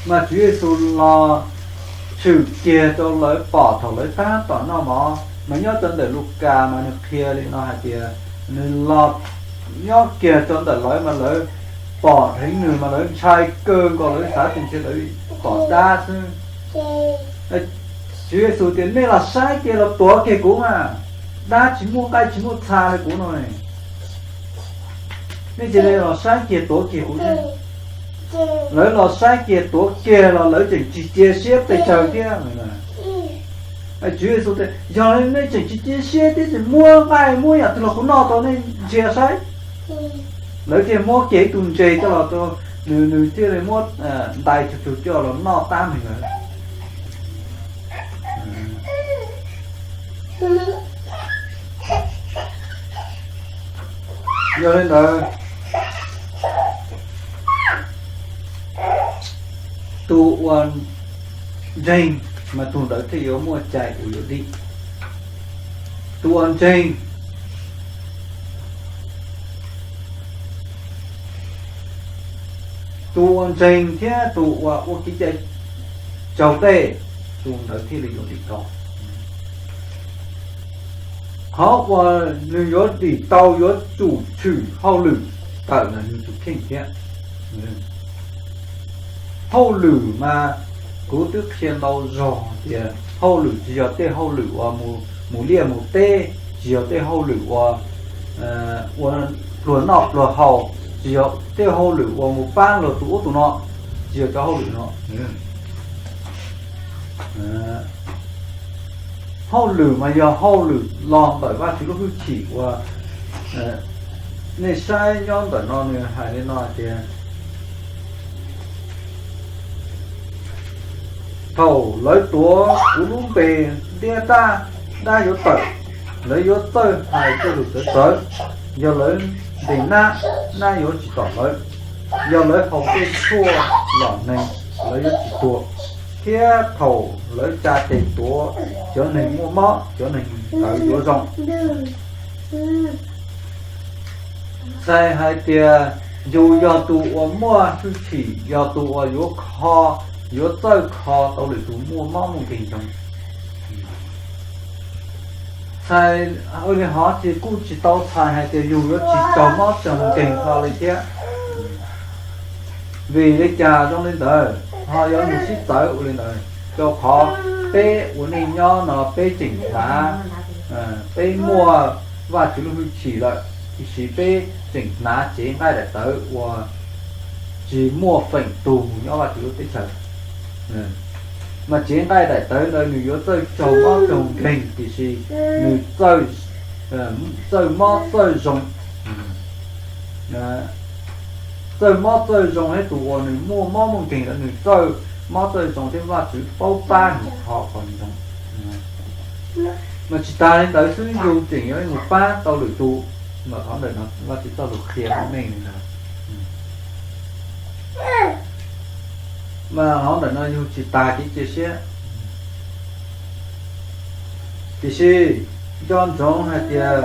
Mas Tswv Yexus los tshwm kiag rau lawv pom thaum lawv tab tom noj mov. Mas nyob rau ntawm Lukas mas nws qhia li no hais tias nws los nyob kiag rau ntawm lawv mas lawv pom dheev nws mas lawv ntshai kawg nkaus, lawv xav tias ntshe lawv pom dab xwb. Tswv Yexus tias, nej los saib kiag los tuav kiag kuv mas, dab tsis muaj nqaij tsis muaj txha li kuv no. Nej cia li los saib kiag tuav kiag kuv. Lawv los saib kiag tuav kiag los lawv tseem tsis cia siab pes tsawg thiab. Tswv Yexus tias, yog nej tseem tsis cia siab thiab tsis muab nqaij muab yam twg los kuv noj rau nej ntsia saib. Lawv thiaj muab kiag ib tug ntses coj los rau nws, nws thiaj li muab ntais tug tug coj los noj tab meeg lawm. Yog li ntawd, tus uas ntseeg mas tus ntawd thiaj yuav muaj cai uas yuav dim. Tus uas ntseeg tus uas ntseeg thiab tus uas ua kev cai raus dej, tus ntawd thiaj li yuav dim tau. Qhov uas nws yuav dim tau yuav tsum tshwm hauj lwm tawm ntawm nws tus kheej thiab. Hauj lwm mas kuv twb qhia ntau zaus tias hauj lwm tsis yog tej hauj lwm uas mus liaj mus teb, tsis yog tej hauj lwm uas ua pluag noj pluag haus, tsis yog tej hauj lwm uas mus pab luag tus ub tus no, tsis yog cov hauj lwm no. Hauj lwm mas yog hauj lwm los ntawm Vajtswv lub hwj chim uas nej saib nyob ntawm no nws hais li no hais tias, thaum lawv tuav kuv lub npe ntiab dab, dab yuav tawm, lawv yuav txawj hais tej lus txawv txawv, yog lawv ntes nab, nab yuav tsis tom lawv, yog lawv haus tej tshuaj lom neeg, lawv yuav tsis tuag, thiab thaum lawv tsa tes tuav cov neeg muaj mob, cov neeg ntawd yuav zoo. Txhais hais tias yus yog tus uas muaj hwj chim, yog tus uas yuav kho, yuav txawj kho tau lwm tus muaj mob muaj nkeeg zoo. Txhais ua li hov ces kuj tsis tau txhais hais tias yus yuav tsis raug mob raug nkeeg hlo li thiab. Vim li cas zoo li ntawd ho yuav mus sib txawv ua li ntawd? Rau qhov peb ua neej nyob no peb tseem hnav, peb muaj Vajtswv lub hwj chim lawm, tiam sis peb tseem hnav cev nqaij daim tawv uas tsis muaj feem tus mus nyob Vajtswv lub teb chaws. Mas cev nqaij daim tawv ntawd nws yuav txawj raug mob raug nkeeg, tiam sis nws txawj mob txawj zoo. Txawj mob txawj zoo thiab tus uas nws muaj mob muaj nkeeg ntawd nws txawj mob txawj zoo thiab Vajtswv paub pab nws kho kom zoo. Mas tsis tas li ntawd xwb, yus tseem yuav mus pab tau lwm tus, mas qhov ntawm no Vajtswv txoj lus qhia meej li ntawd. Mas qhov ntawm no yus tsis tas kev cia siab. Tiam sis nco ntsoov hais tias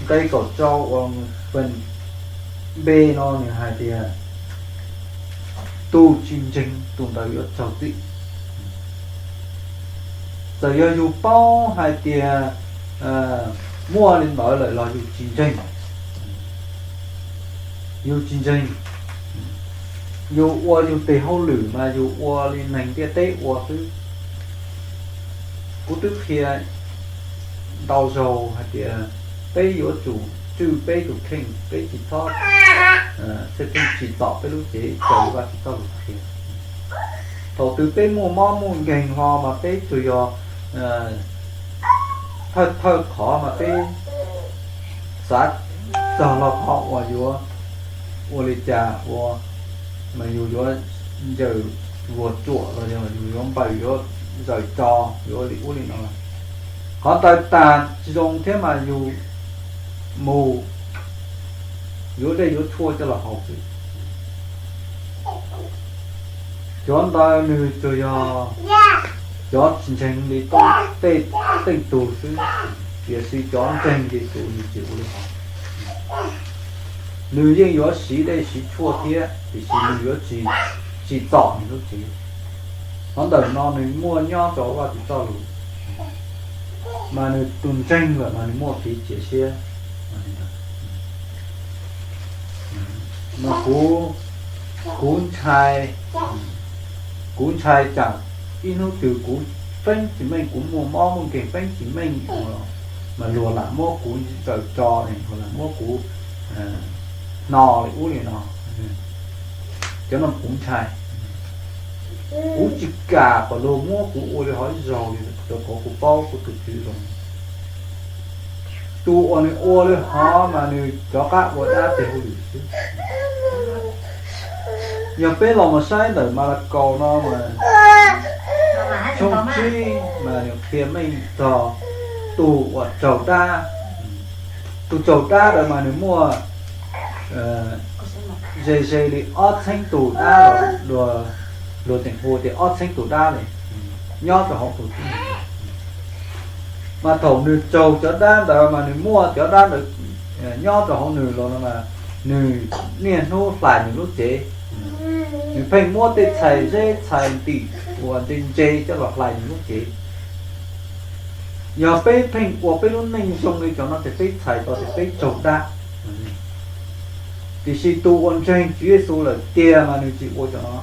nqe kaum rau uas feem B no nws hais tias tus tsis ntseeg tus ntawd yuav raug txim. Txawm yog yus paub hais tias muaj li ntawd lawm los yus tsis ntseeg. Yus tsis ntseeg, yus ua yus tes hauj lwm mas yus ua li neeg ntiaj teb ua xwb. Kuv twb qhia ntau zaus hais tias peb yuav tsum tswj peb tus kheej, peb tsis txhob txhij txhij tsim txom peb lub cev raws li Vajtswv txoj lus qhia. Thaum twg peb muaj mob muaj nkeeg hlo mas peb tsuas yog thawj thawj qhov mas peb xav txog los qhov uas yuav ua li cas ua mas yus yuav ncaws vuas tsuam los yog yus yuav npaws yuav zaws tso, yuav li ub li no. Qhov ntawd tas tsis zoo thiab mas yus mus yuav dej yuav tshuaj coj los haus xwb. Cov ntawd nws tsuas yog cov tsis ntseeg li tej teej tug xwb, tiam sis cov ntseeg Yexus nws tsis ua li hov. Nws yeej yuav siv dej siv tshuaj thiab, tiam sis nws yuav tsis tsim txom nws lub cev. Qhov ntawm no nws muaj nyob rau Vajtswv txoj lus, mas nws tus ntseeg lawm mas nws muaj kev cia siab. Mas kuv, kuv ntshai, kuv ntshai tsam ib hnub twg kuv feeb tsis meej, kuv muaj mob muaj nkeeg feeb tsis meej, mas luag lam muab kuv raws tso, luag lam muab kuv hno li ub li no. Cov no kuv ntshai. Kuv tsis kam kom luag muab kuv ua li hov ib zaug li, rau qhov kuv paub kuv tus Tswv zoo. Tus uas nws ua li hov mas nws rov qab ua dab tes hauj lwm xwb. Yog peb los mus saib ntawm Malakaus no mas tshooj tsib mas nws qhia meej txog tus uas raug dab. Tus raug dab ntawd mas nws muaj ze ze li ob txheeb tus dab los, luag tseem hu tias ob txheeb tus dab li nyob rau hauv tus tub. Mas thaum nws raug cov dab ntawd mas nws muaj cov dab ntawd nyob rau hauv nws los no mas nws niaj hnub hlais nws lub cev. Nws pheej muab tej txhais zeb txhais ntim uas ntse ntse coj los hlais nws lub cev. Yog peb pheej ua peb lub neej zoo li cov no ces peb txhais tau tias peb raug dab. Tiam sis tus uas ntseeg Tswv Yexus lawm tiag mas nws tsis ua cov no.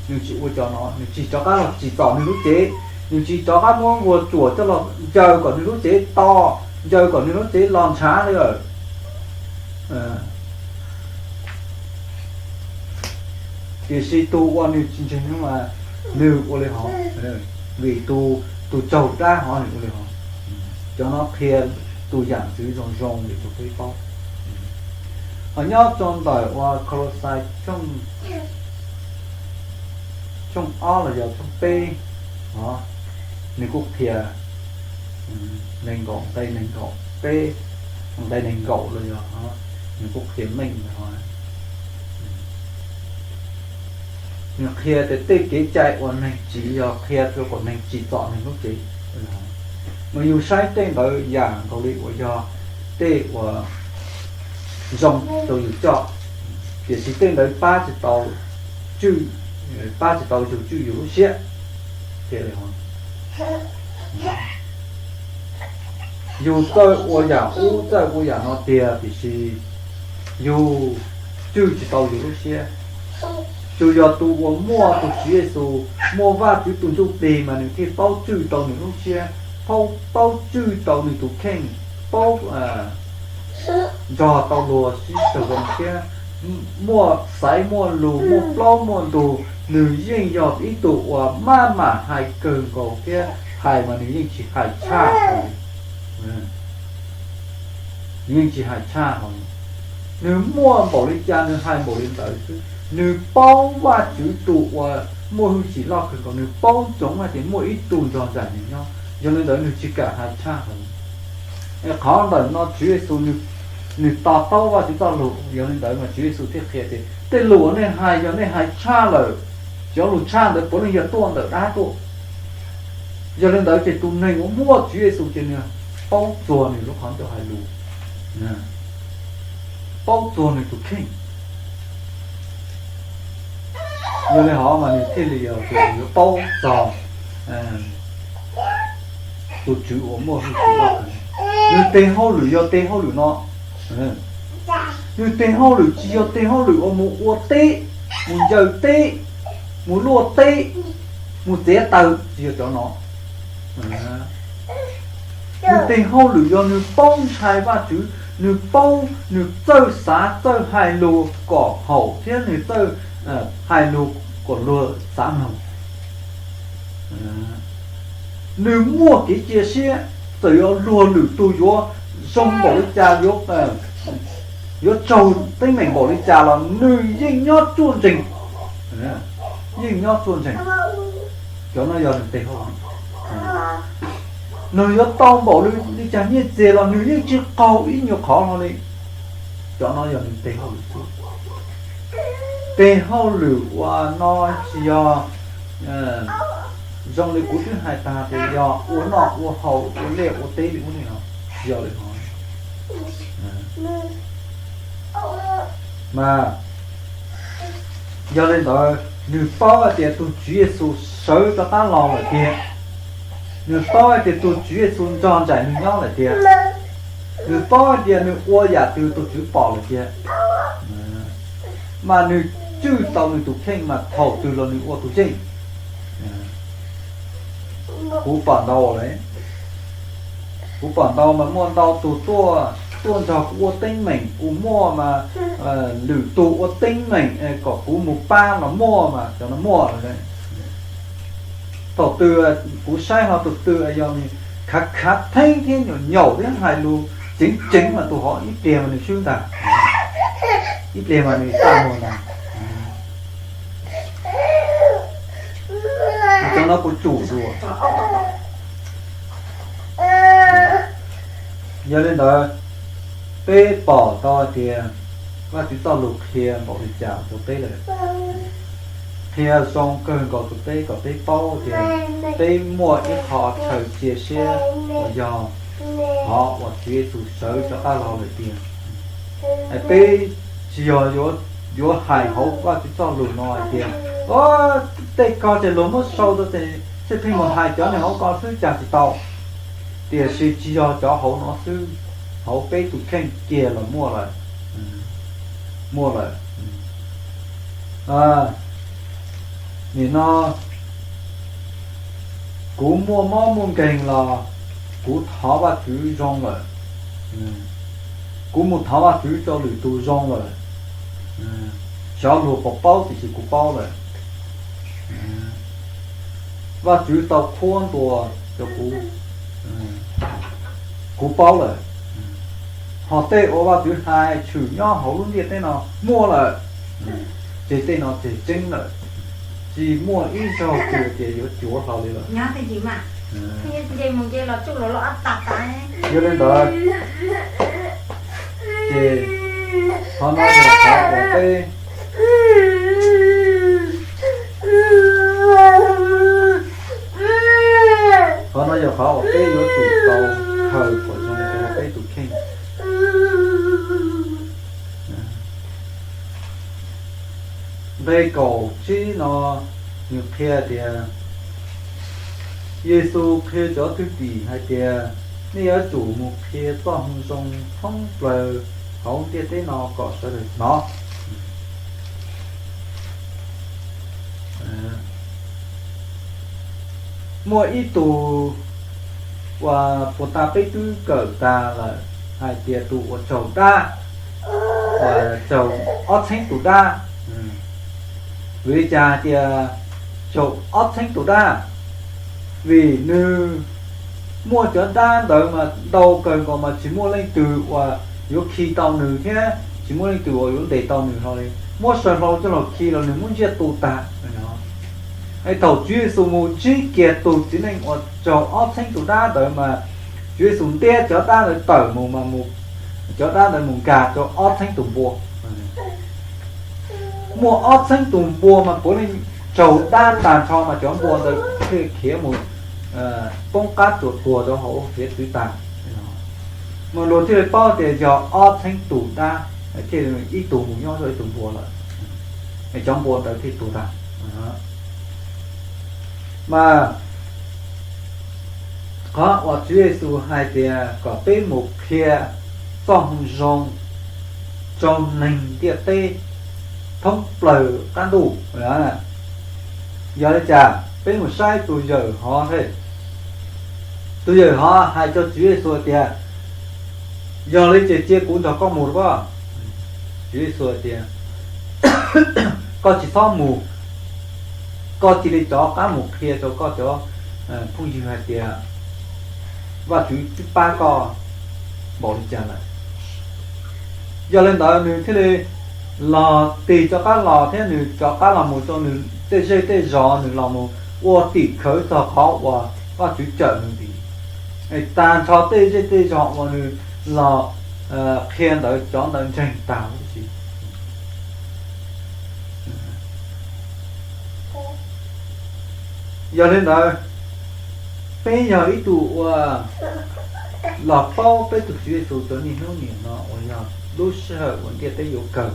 Nws tsis ua cov no, nws tsis rov qab los tsim txom nws lub cev, nws tsis rov qab muab vuag tsuam coj los ncaws kom nws lub cev to, ncaws kom nws lub cev los ntshav li lawm. Tiam sis tus uas nws tsis ntseeg mas nws ua li hov, vim tus, tus raug dab hov nws ua li hov. Cov no qhia tus yam ntxwv zoo zoo li rau peb paub. Ho nyob rau ntawm uas Kaulauxais tshooj ob los yog tshooj peb, nws kuj qhia nees nkaum, nqe nees nkaum peb, nqe nees nkaum los yog, nws kuj qhia meej li hov. Nws qhia tias tej kev cai uas neeg tsiv yog qhia rau kom neeg tsim txom neeg lub cev. Mas yus saib tej ntawd yam nkaus li uas yog tej uas zoo rau yus coj, tiam sis tej ntawd pab tsis tau tswj, pab tsis tau yus tswj yus lub siab. Yus txawj ua yam ub txawj ua yam no tiag, tiam sis yus tswj tsis tau yus lub siab. Tsuas yog tus uas muaj tus Tswv Yexus, muaj Vajtswv tus Ntsujplig mas nws thiaj paub tswj tau nws lub siab, paub, paub tswj tau nws tus kheej, paub nrog tau luag sib raug zoo thiab muaj xaiv muaj lus muaj plaub muaj ntug. Nws yeej yog ib tug uas maj mam hais kawg nkaus thiab hais mas nws yeej tsis hais tshaj hauv, nws yeej tsis hais tshaj hauv. Nws muaj npaum li cas nws hais npaum li ntawd xwb. Nws paub Vajtswv tus uas muaj hwj chim loj kawg nkaus, nws paub ntsoov hais tias muaj ib tug nrog zais nws nyob, yog li ntawd nws tsis kam hais tshaj hauv. Qhov ntawm no Tswv Yexus nws to taub Vajtswv txoj lus, yog li ntawd mas Tswv Yexus thiaj qhia tias tej lus uas nej hais yog nej hais tshaj lawm, cov lus tshaj ntawd puav leej yog tuaj ntawm dab tuaj. Yog li ntawd ces tus neeg uas muaj Tswv Yexus ces nws paub txuag nws lub qhov ncauj hais lus, paub txuag nws tus kheej. Yog li hov mas nws thiaj li yog tus yuav paub txog tus Tswv uas muaj hwj chim loj kawg. Nws tes hauj lwm yog tes hauj lwm no. Nws tes hauj lwm tsis yog tes hauj lwm uas mus ua teb, mus ncaws teb, mus luaj teb, mus txiav taws, tsis yog cov no. Nws tes hauj lwm yog nws paub ntshai Vajtswv, nws paub, nws txawj xav txawj hais lus kom haum thiab nws txawj hais lus kom luag xav mloog. Nws muaj kev cia siab, txawm yuav luag lwm tus yuav zoo npaum li cas, yuav, yuav raug teeb meem npaum li cas los nws yeej nyob ruaj ntseg, yeej nyob ruaj ntseg. Cov no yog nws tes hauj lwm. Nws yuav tau npaum li cas nyiaj txiag los nws yeej tsis qaug ib nyuag qhov hlo li. Cov no yog nws tes hauj lwm xwb. Tes hauj lwm uas no tsis yog zoo li kuv twb hais tag tias yog ua noj ua haus ua liaj ua teb li ub li no, tsis yog li no. Mas Yog li ntawd, nws paub hais tias tus Tswv Yexus sawv rov qab los lawm tiag. Nws paub hais tias tus Tswv Yexus nrog nraim nws nyob lawm tiag. Nws paub hais tias nws ua yam twg tus Tswv pom lawm tiag. Mas nws tswj tau nws tus kheej mas thaum twg los nws ua tus yeej. Kuv pom ntau lawm. Kuv pom ntau mas muaj ntau tus tuaj, tuaj nrog kuv ua teeb meem, kuv muaj mas lwm tus ua teeb meem kom kuv mus pab los muaj mas cov no muaj lawm. Thaum twg kuv saib ho tus twg yog nws khav khav theeb thiab nyaum nyaum thiab hais lus tseev tseev mas tus hov ib pliag mas nws swb ntag, ib pliag mas nws txaj muag ntag. Cov no kuv tsum dua. Yog li ntawd, peb pom tau hais tias Vajtswv txoj lus qhia npaum li cas rau peb lawm, qhia zoo kawg nkaus rau peb kom peb paub tias peb muaj ib qho chaw cia siab uas yog qhov uas Tswv Yexus sawv rov qab los lawm tiag. Peb tsis yog yuav hais hauv Vajtswv txoj lus no hais tias, o, tej ko ces luag muab sau rau ces pheej mus hais cov niag hauv ko xwb cas tsis tau. Tiam sis tsis yog cov hauv no xwb, hauv peb tus kheej kiag los muaj lawm. Muaj lawm. Nim no kuv muaj mob muaj nkeeg los kuv thov Vajtswv zoo lawm. Kuv mus thov Vajtswv rau lwm tus zoo lawm. Xyov luag puas paub tiam sis kuv paub lawm. Vajtswv tau qhuab ntuas rau kuv, kuv paub lawm. Ho tej uas Vajtswv hais tshwm nyob hauv lub ntiaj teb no muaj lawm, ces tej no ces tseeb lawm, tsis muaj ib zaug twg tias yuav cuav hlo li lawm. Yog li ntawd, ces qhov no yog qhov uas peb, qhov no yog qhov uas peb yuav tsum tau khaws kom zoo rau peb tus kheej. Nqe kaum tsib no nws qhia tias, Yexus qhia cov thwj tim hais tias, nej yuav tsum mus qhia txoj moo zoo thoob plaws hauv ntiaj teb no kom sawv daws hnov. Muaj ib tug uas puag ta peb twb kawm tas lawm hais tias tus uas raug dab, uas raug ob txheeb tus dab, vim li cas hais tias raug ob txheeb tus dab? Vim nws muaj cov dab ntawd mas ntau kawg nkaus mas tsis muaj leej twg uas yuav khi tau nws thiab tsis muaj leej twg uas yuav ntes tau nws hlo li. Muab saw hlau coj los khi los nws muab ntsiaj tu tag. Es thaum Tswv Yexus mus ntsib kiag tus txiv neej uas raug ob txheeb tus dab ntawd mas Tswv Yexus ntiab cov dab ntawd tawm mus mas cov dab ntawd mus nkag rau ob txheeb tus npua. Muaj ob txheeb tus npua mas puav leej raug dab tag nrho mas cov npua ntawd thiaj khiav mus poob qab tsuas tuag rau hauv hiav txwv tag. Mas luag thiaj li paub tias yog ob txheeb tus dab thiaj ib tug mus nyob rau ib tug npua lawm, cov npua ntawd thiaj tuag tag. Mas qhov uas Tswv Yexus hais tias kom peb mus qhia txoj moo zoo rau neeg ntiaj teb thoob plaws qab ntuj. Yog li cas peb mus saib tus yawm hov thiab. Tus yawm hov hais rau Tswv Yexus tias, yog li ces cia kuv nrog koj mus los. Tswv Yexus tias, koj tsis txhob mus, koj cia li rov qab mus qhia rau koj cov phooj ywg hais tias Vajtswv twb pab koj npaum li cas lawm. Yog li ntawd nws thiaj li los tig rov qab los thiab nws rov qab los mus rau nws tej zej tej zos, nws los mus ua tim khawv txog qhov uas Vajtswv cawm nws ntxiv. Tag nrho tej zej tej zos uas nws los qhia ntawd cov ntawd ntseeg tag huv si. Yog li ntawd, peb yog ib tug uas los paub peb tus Tswv Yexus cov niaj hnub niam no uas yog lub sij hawm uas ntiaj teb yuav kawg.